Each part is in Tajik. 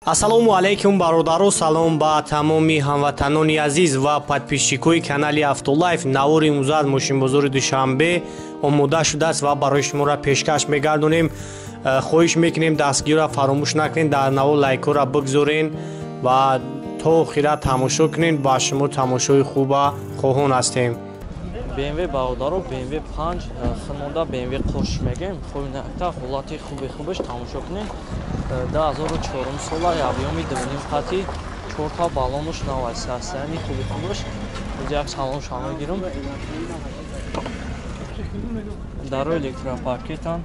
Ассалому алайкум бародаро, салом ба тамоми ҳамватанони азиз ва подписчикои канали Автолайф. Навори имрӯза аз мошинбозори Душанбе омода шудааст ва барои шуморо пешкаш мегардонем. Хоҳиш мекунем дастгирро фаромӯш накунед, дар навор лайкҳоро бигзорен ва то охира тамошо кунед. Ба шумо тамошои хуба хоҳон ҳастем. BMW бародаро, BMW 5 хинонда BMW қурш мегем. Хуб, ҳолати хуби хубаш тамошо кунед. 2004 сола объёми 2.5 қати, 4 та баллонуш нав аст. Состояние хуби хубаш. Як салонша мегирам. Дарои электропакетан,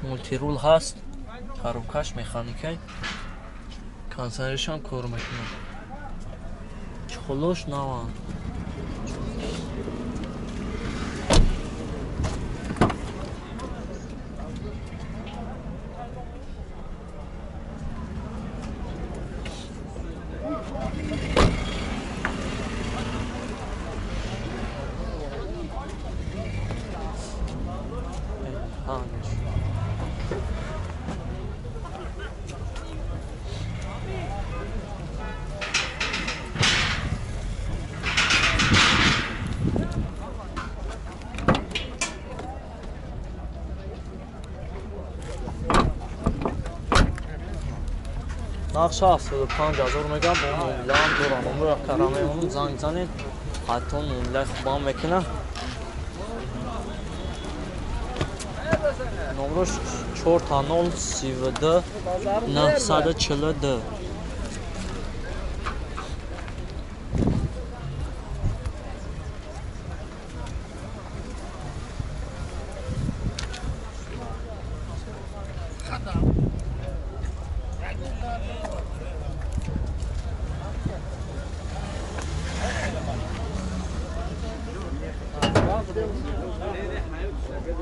мультирул ҳаст, коробкаш механикай, кондиционершам кор мекунад. Чехолош наванд. Нақша 75 ҳазор мегам, бо муомилаам дорам. Номро кара мемонам, занг занед, ҳатто муомилаи хубам мекунам. Номрош 4 0 32 942.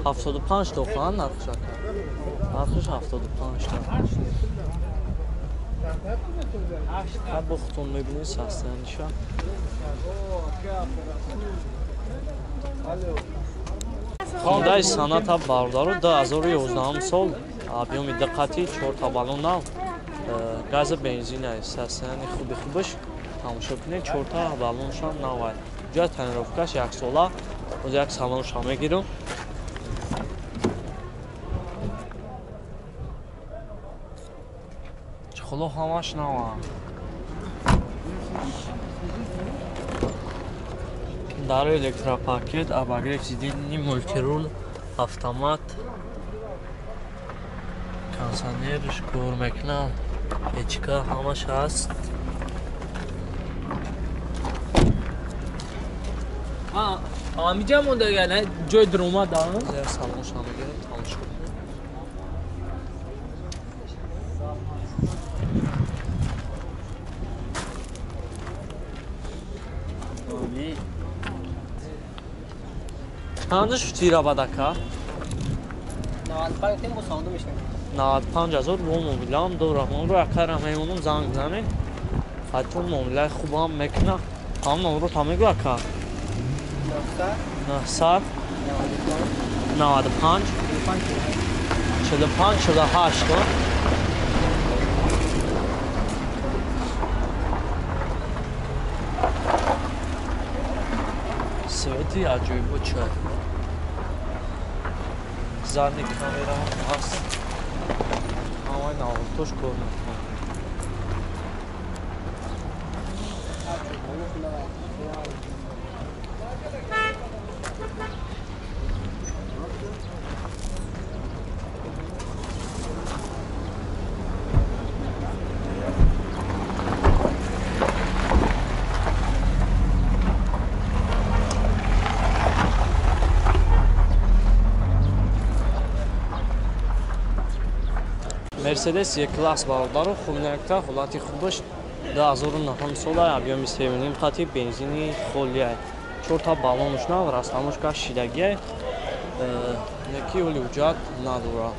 75 то нархш ака. Нархш 75 то. Ҳа бо худтон мебинед состояниеша. Хондаи Соната бародаро 2011 сол объёми диққати 4 та баллон нав, газа бензина, состояние хуби хубаш тамошо кунед, 4 та баллоншам нав. Ҷоя тонировкаш як сола, боз як салонша мегирам. Чехоло ҳамаш нава. Дарои электропакет, обогрев сидений, мультирул, автомат, кондиционерш кор мекунад, печка ҳамаш ҳаст. Ҳамиҷа монда ҷои дуромад. Салонша мегирам, тамошо кунед. Чанд шутира бадака? 95 ҳазор бо муомилаам дорам. Онро акара мемонам, занг занед. Ҳатто муомилаи хубам мекунам. Ҳам номро та мегӯ ака. 995 45 48. Свети аҷоибо чай. Задний камера ҳаст. Ҳамаи навортош кор мекунад. Мерседес Е-класс бародаро, хубнакта ҳолати хубаш 2009 сола, объёми 3.5 қати, бензини холия. 4 та баллонуш нав, растамошка шидагия. Неки оли ҳуҷҷат надора.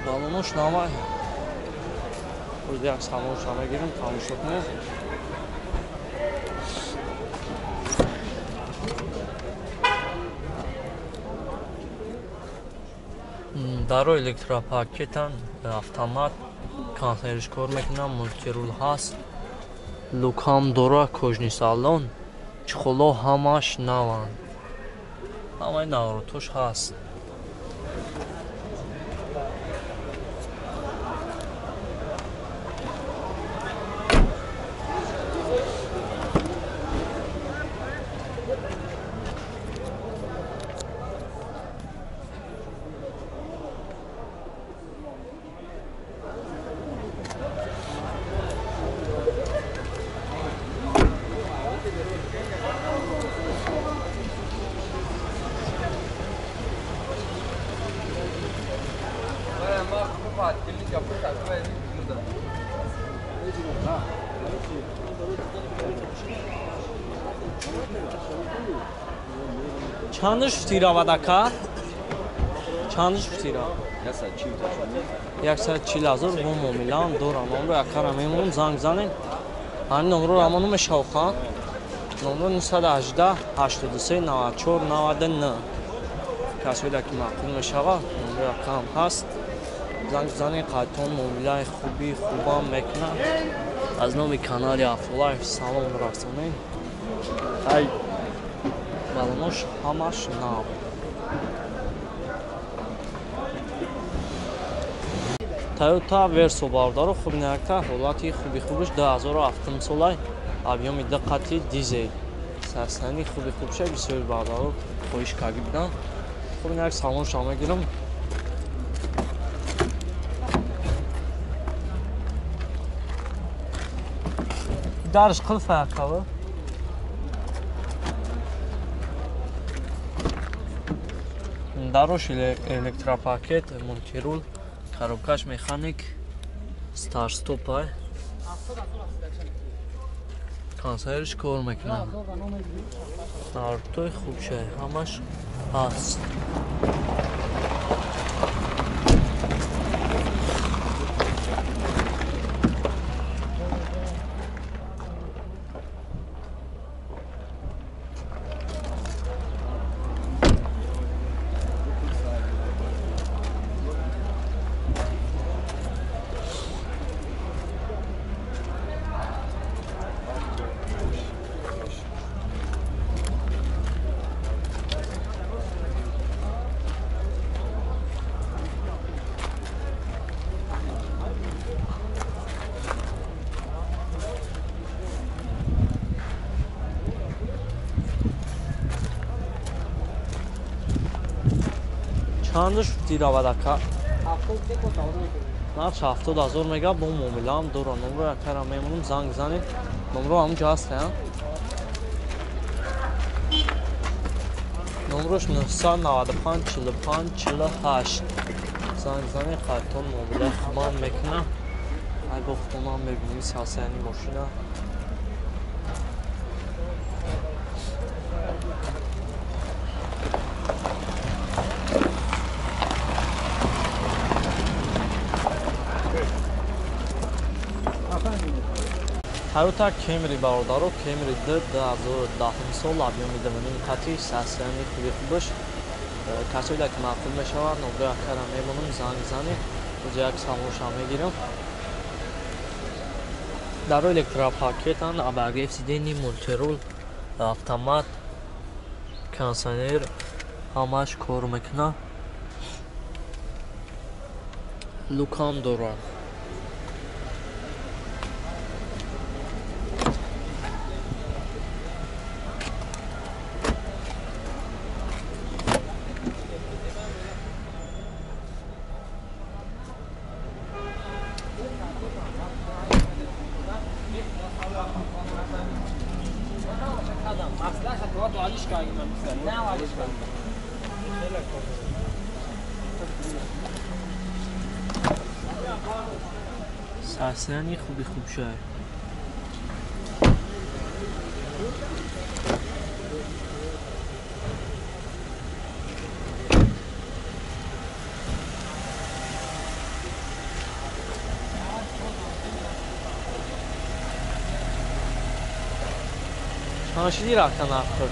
Баллонуш нава. Оз як салонша мегирам, тамошо кунед. Даро электропакетан, автомат, консервиш кор мекунам, мультирул ҳаст. Лукам дора, кожни салон, чехоло ҳамаш наванд. Ҳамаи наворотош ҳаст. Чандаш фтира вадака? Чандаш фтира? 140 ҳазор бо муомилаам дорам. Номро якара мемонам, занг занем. Ҳамин номро рамону мешавха. Номро 918 83 94 99. Касоеда ки маъқул мешава, номро якам ҳаст. Занг занем, қайтон муомилаи хуби хубам мекунад. Аз номи канали Автолайф салом расонем. Ай балонош ҳамаш нав. Toyota Verso бародаро хуб наякта ҳолати хуби хубиш 2007 солай объёми диққати дизел. Сарсани хуби хубша бисёр бародаро хоҳиш карда будам. Хуб наяк салонша мегирам. Дарш қилф аяққабы. Дарош электропакет, мультирул, коробкаш механик, старт-стопай. Консервиш кор мекунад. Нарутой хуб шай, ҳамаш ҳаст. Чандаш фтира вадака? Нарх 70 ҳазор мега бо муомилаам дора. Номро якара мемонам, занг занед. Номро ҳамунҷо ҳаст, а? Номрош 995 45 48. Занг занед, қайтон муомила хубам мекунам. Ай бо худонам мебинем сасаяни мошина. Toyota Camry бародаро, Camry 2010 сол объёми 2.5 қати сасияни хуби хубаш. Касоеда ки маъқул мешавад, номро якара мемонам, занг занед. Оҷа як салонша мегирам. Даро электропакетан, обогрев сидений, мультирул, автомат, кондиционер ҳамаш кор мекунад. Лукам дорад. Сарсияни хуби хуб шай. Чанд шиди рафта нархҳо?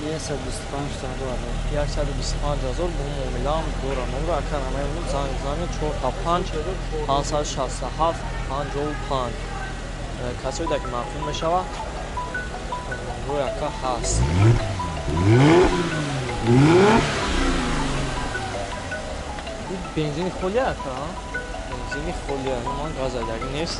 125 ҳазор. 125 ҳазор бо муомилаам дора. Номро ака намемонам, занг бизанед 4 та 5 567 55. Касое ки маъқул мешава, рӯи ака ҳаст. Бензини холия ака? Бензини холия, ман газ задагӣ нест.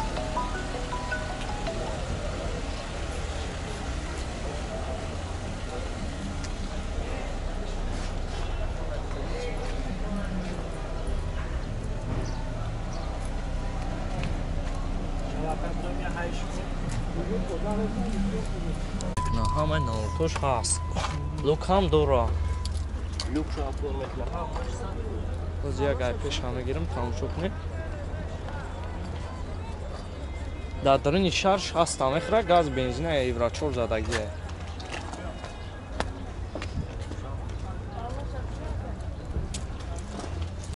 Ҳамаи навотош ҳаст. Люк ҳам дора. Боз як ай пеша мегирам, тамошо кунед. Дар даруни шаҳр 60 мехӯра, газ бензина евро 4 задагие.